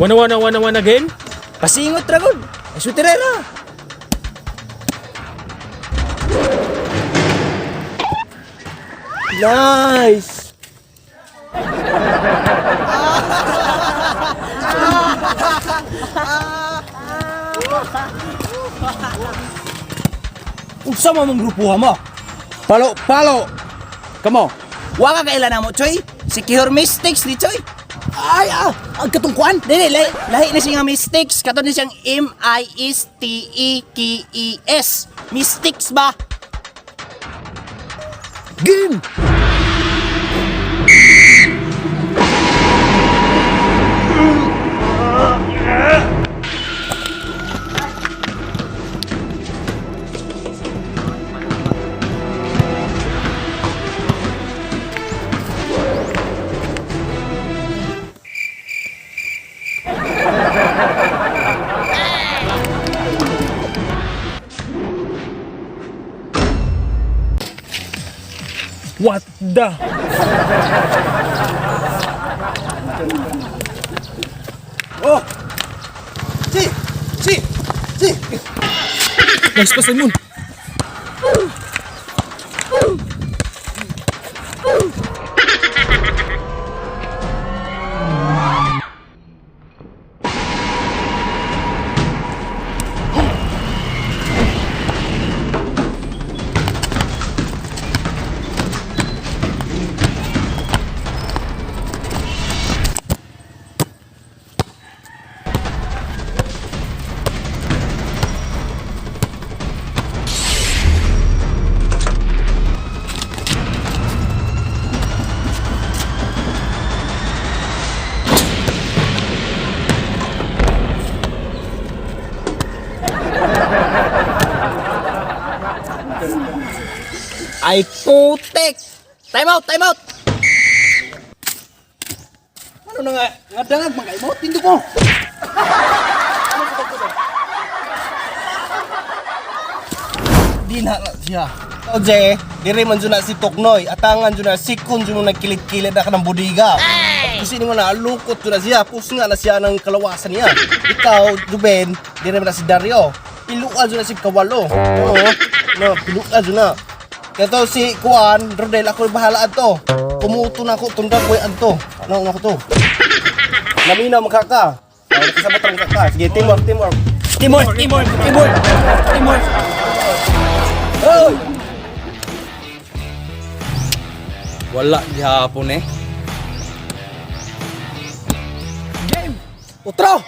Wana wana wana wana game? Pasingot ra gud. Ay sutirera. Nice. Unsa man mong grupo mo? Palo, palo. Kamo. Wa ka kaila namo, Choy. Si Kihor Mystics ni Choy. Ay, ah, ang katungkuan. Dili, lahi, lahi na siya nga Mystics. Kato ni siyang Mistekes. Mystics ba? Game. What the? Oh. Si. Si. Si. Nice pass, Simon. Ay, putik! Time out! Time out! Ano na nga? Nga dangag man kay mo tindo ko. Di na na siya. Oje, dire man jud na si Toknoy, atangan jud na sikon jud mo nagkilit-kilit na ka ng budiga. Kasi ni mo na lukot jud na siya, pusnga na siya ng kalawasan niya. Ikaw, Juben, dire man na si Dario. Piluan jud na si Kawalo. Oo, no, piluan jud na. Kato si Kuan, Rodel, ako bahala adto. Kumuto na ako, tunda ko adto. Ano na ko to? Lamina makaka. Oh, nakasabot ang kaka. Sige, teamwork, teamwork. Teamwork! Teamwork! Teamwork! Teamwork! Hoy! Wala gihapon eh. Game! Utro!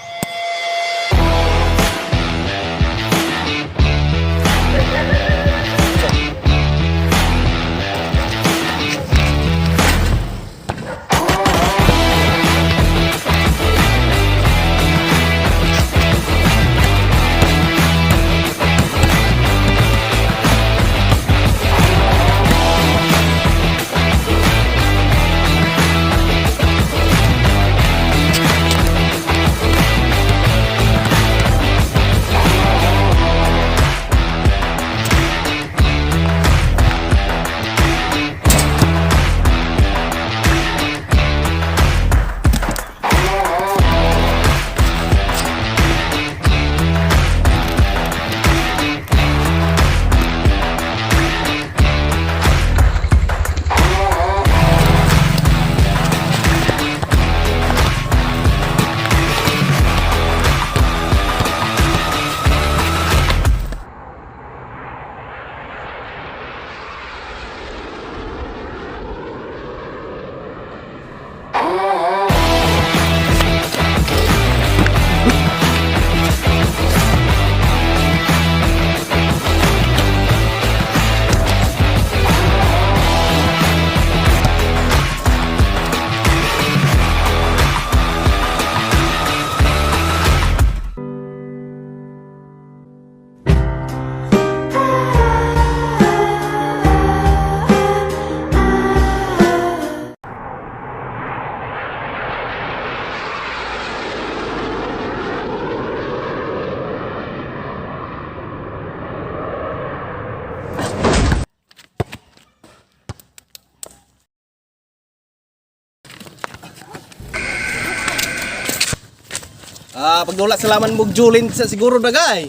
Ah, pagdula salaman mo Julin sa siguro dagay.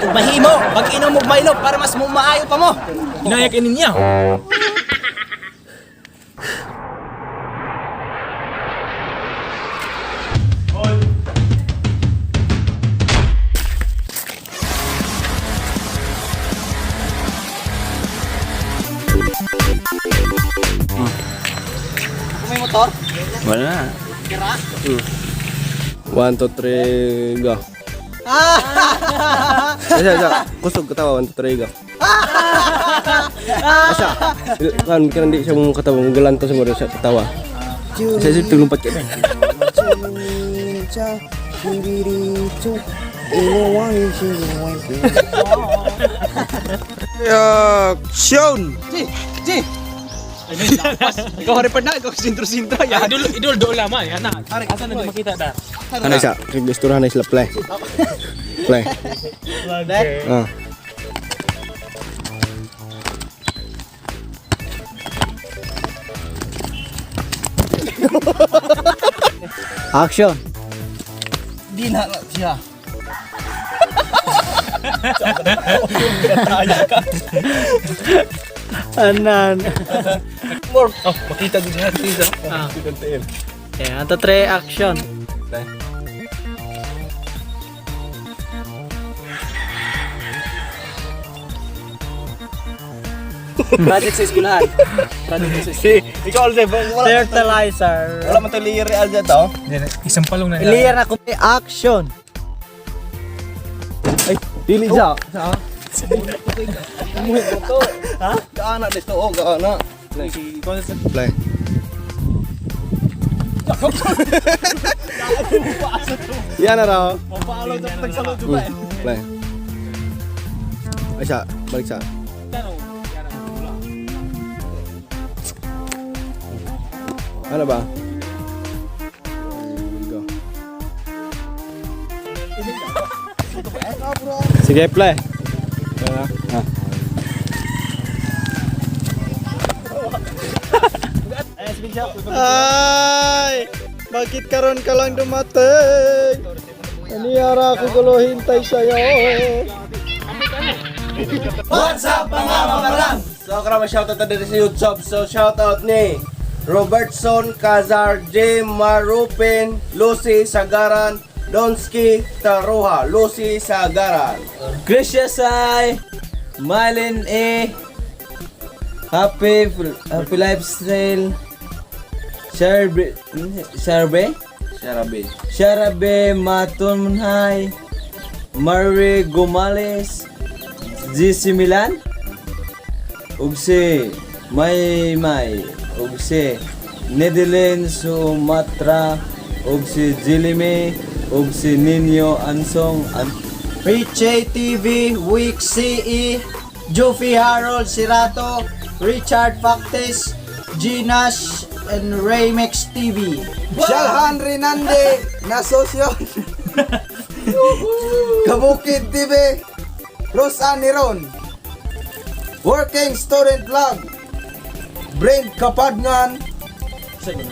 Ug mahimo, pag-inom og Milo para mas mumaayo pa mo. Inayak ini niya. Kung may motor, Wala. tira. 1 2 3 go. Isa, isa. Kusog katawa, 1 2 3 go. Asa? Kan kan di siya mong katawa, mong galanto sa mo siya katawa. Isa isa tulumpat ka. Action! G, G. Ikaw haripad na, ikaw sintro-sintro. Yan. Idol, idol do lama yan na. Asa na di makita da? Ano isa? Kaya na sila play. Play. Ah. Action! Di na na siya. Anan. Oh, makita gud siya dito. Ah. Okay, 1, 2, 3, action. Project sa eskwelahan. Project sa eskwelahan. Ikaw Alde, wala Fertilizer. wala man tayo layer Alde to. Isang palong na. Clear na kung action. Ay, dili siya. Sa? Ha? Gaana dito, oh, gaana. Play. Yan na raw. Play. Ay siya, balik siya. Ano ba? Go. Sige, play. Ah. Ay! Bakit karon ka lang dumating? Aniyara ako gulo hintay sa'yo. What's up mga mamarang? So, karama shoutout na dito sa YouTube. So, shoutout ni Robertson Kazar, J. Marupin, Lucy Sagaran, Donski Taroha, Lucy Sagaran. Christian Sai, Malin A, Happy Happy Lifestyle, Sharbe, Sharbe, Sharabe. Sharabe Matunhay, Mary Gomales, GC Milan, ug si May May, ug si Nedelin Sumatra, ug si Jilime, ug si Nino Ansong, An Richie TV, Week CE, Joffy Harold Sirato, Richard Factes, G Nash, and Raymix TV. Shalhan Rinande Nasosyo Kabukid TV, Rosan Niron, Working Student Vlog, Brain Kapadngan,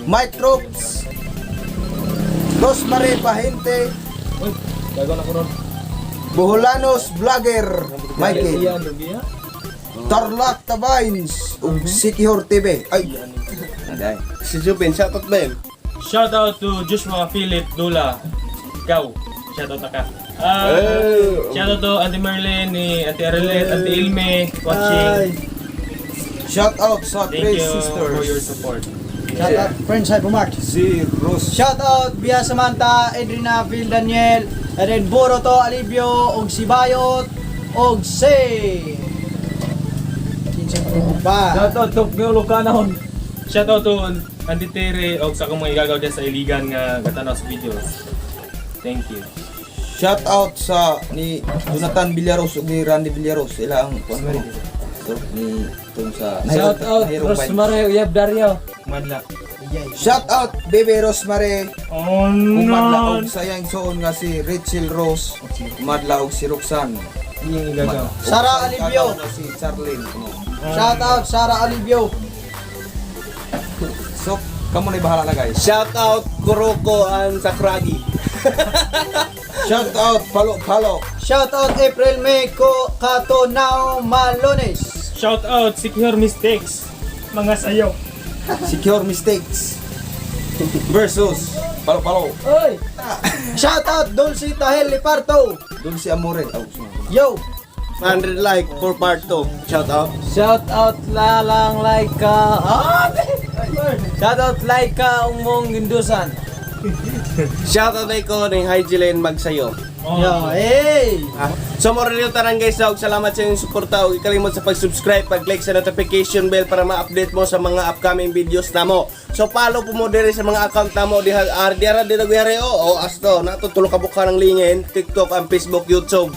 Mike Troops, Rosemary Pahinte, Boholanos Vlogger, Michael, Tarlac Tabines, ug Sikihor TV. Ay, Si Jubin, shoutout Ben. Shout out to Joshua Philip Dula. Ikaw, shout out na ka. Ah, shout out to Auntie Merlin, ni Auntie Arelet, Auntie Ilme, watching. Shout out sa Thank Three you for your Sisters. support. Shout out Friends Hypermart. Si Rose. Shout out Bia Samantha, Edrina Phil Daniel, and then Boroto Alibio, og si Bayot, og si ba. Shoutout to Lucanaon. Shout out to Auntie Tere og sa akong mga igagaw dyan sa Iligan nga gatanaw sa videos. Thank you. Shout out sa ni Jonathan Villaros ug ni Randy Villaros, sila ang kuan mo. So, ni tung sa Shout out Nahirong Vibes. Rosemary Uyab Dario. Madla. Shout out Baby Rosemary. Oh Umadla no! og sayang suon nga si Rachel Rose, umadla og si Roxanne. Iyang igagaw. Sara Alibio. Si Charlene. Shout out Sara Alibio. So, kamo na bahala na guys. Shoutout Kuroko and Sakuragi. Shout out Palo Palo. Shout out April May Ko Katonao Malones. Shout out Secure Mistakes. Mga sayo. Secure Mistakes versus Palo Palo. Oy! Shout out Dulce Tahel Liparto. Dulce Amore. Oh, sorry. Yo. 100 like for part 2. Shout out. Shout out lalang Laika. Ah! Shout out Laika umong gindusan. Shout out ko ni Hygeline Magsayo. Oh. Yo, hey. Ah, so mo rin yung tanan, guys, og salamat sa inyong suporta ug ikalimot sa pag-subscribe, pag-click sa notification bell para ma-update mo sa mga upcoming videos namo. So follow po mo diri sa mga account namo diha diara diri o o asto na tulo ka buka ng lingin, TikTok ang Facebook, YouTube.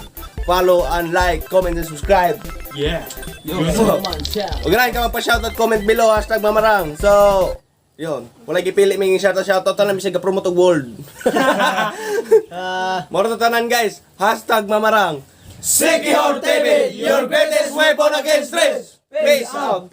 Follow and like, comment and subscribe. Yeah. Ug ganahan ka magpa-shoutout, comment below #mamarang. So, yun. Wala gipili may shoutout shoutout tanan bisag ga-promote og world. Moro to tanan, guys. #mamarang. Sikihor TV, your greatest weapon against stress. Peace out.